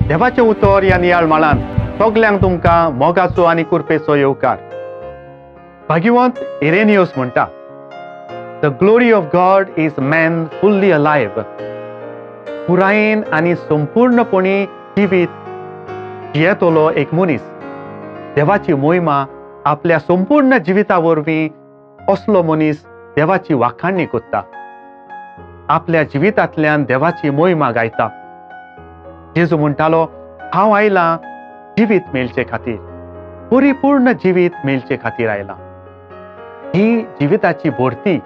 देवाचें उतर ह्या नियाळ माळान सगल्यांक तुमकां मोगाचो आनी कुरपेचो येवकार. भाग्यवंत इरेनियस म्हणटा, the glory of God is man fully alive. पुरायेन आनी संपूर्णपणी जिवीत जियेतलो एक मनीस देवाची मोहिमा आपल्या संपूर्ण जिविता वरवीं असलो मनीस देवाची वाखाणणी करता, आपल्या जिवितांतल्यान देवाची मोहिमा गायता. जेजू म्हणटालो, हांव आयलां जिवीत मेळचे खातीर, परिपूर्ण जिवीत मेळचे खातीर आयलां. ही जिविताची भरती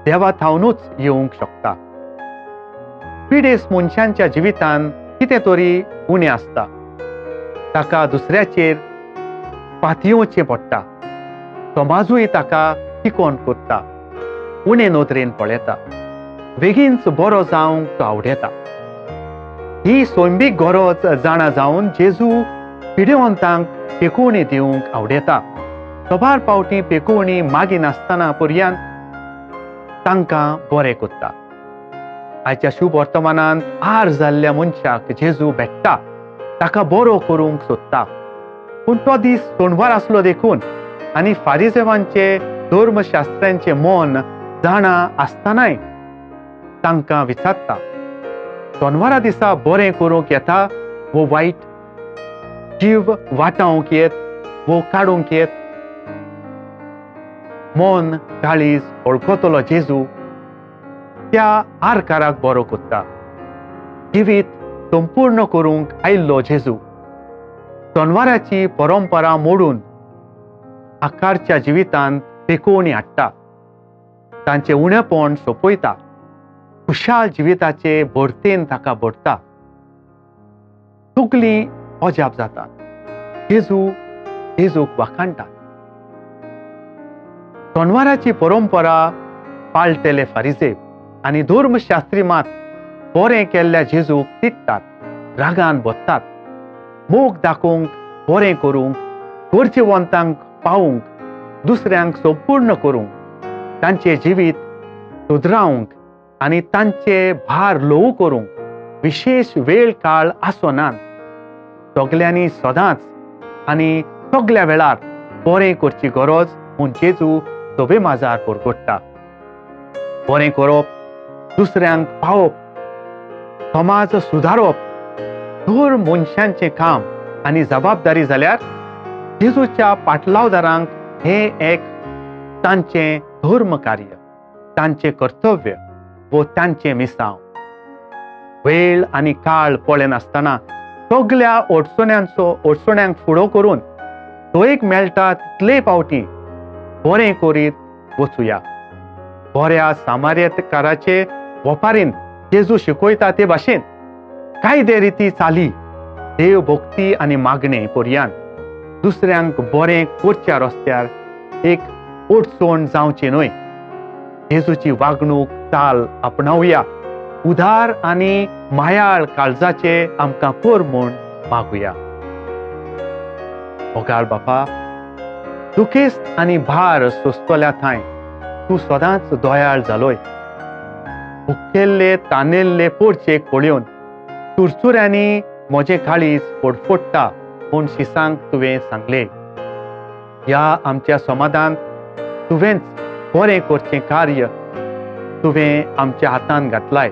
देवा थावनूच येवंक शकता. पिडेस मनशांच्या जिवितान कितें तरी उणें आसता, ताका दुसऱ्याचेर पातयेवचें पडटा, समाजूय ताका टिकोवन करता, उणे नदरेन पळयता, बेगीनच बरो जावंक तो आवडटा. ही सैमीक गरज जाणा जावन जेजू पिडेवंतांक पेकोवणी दिवंक आवडटा. सबार पावटी पेकोवणी मागिनासतना पर्यान तांकां बरें करता. आयच्या शुभ वर्तमानांत आर जाल्ल्या मनशाक जेजू भेट्टा, ताका बरो करूंक सोदता. पूण तो दीस सोणवार आसलो देखून आनी फारिजेवांचे धर्मशास्त्र्यांचें मन जाणा आसतनाय तांकां विचारता, सोनवारा दिसा बरें करूंक येता वो वायट? जीव वाटावंक येत वो काडूंक येत? मन काळीज वळखतलो जेजू त्या आरकाराक बरो करता. जिवीत संपूर्ण करूंक आयिल्लो जेजू सोनवाराची परंपरा मोडून आकारच्या जिवितांत पेकोवणी हाडटा, तांचें उणेपण सोंपयता, खुशाल जिविताचे भरतेन ताका भरता. सगलीं अजाप जातात, जेजू जेजूक वाखाणटात. सोनवाराची परंपरा पाळटेले फारिजेव आनी धर्मशास्त्री मात बरें केल्ल्या जेजूक तिट्टात, रागान भरतात. मोग दाखोवंक, बरें करूंक, गरजेवंतांक पावूंक, दुसऱ्यांक संपूर्ण करूंक, तांचें जिवीत सुदरावंक आनी तांचे भार ल्हवू करूंक विशेश वेळ काळ आसनात. सगल्यांनी सदांच आनी सगल्या वेळार बरें करची गरज म्हूण जेजू सभे माजार परगट्टा. बरें करप, दुसऱ्यांक पावप, समाज सुदारप धर मनशांचें काम आनी जबाबदारी जाल्यार जेजूच्या पाटलावदारांक हें एक तांचें धर्म कार्य, तांचें कर्तव्य वो तांचें मिसांव. वेळ आनी काळ पळयनासतना सगल्या अडचण्यांक फुडो करून सोयीक मेळटा तितले पावटी बरें करीत वचुया. बऱ्या सामार्यकाराचे वपारीन जेजू शिकयता ते भाशेन कायदे रिती चाली, देव भक्ती आनी मागणें पर्यान दुसऱ्यांक बरें करच्या रस्त्यार एक अडचण जावची न्हय. जेजूची वागणूक चाल आपणावया, उदार आनी मायाळ काळजाचे आमकां कर म्हूण मागुया. मोगाळ बापा, दुखेस्त आनी भार सोंसतल्या थांय तूं सदांच दयाळ जालोय. भुकेल्ले तानेल्ले पोरचेक पळोवन चुरचुऱ्यांनी म्हजें काळीज फडफडटा म्हूण शिसांक तुवें सांगलें. ह्या आमच्या समाधान तुवेंच बरें करचें कार्य तुवें आमच्या हातान घातलाय.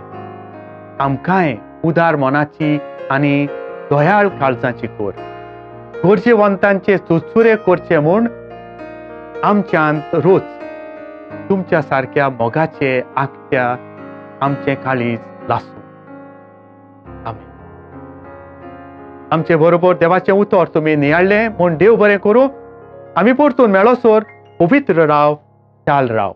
आमकांय उदार मनाची आनी दयाळ काळजाची कर. गरजेवंतांचे चुरचुरे करचे म्हूण आमच्यांत रोज तुमच्या सारक्या मोगाचे आंकट्या आमचें काळीज लासूं. आमेन. आमचे बरोबर देवाचें उतर तुमी नियाळ्ळें म्हूण देव बरें करूं. आमी परतून मेळोसर पवित्र राव, चाल राव.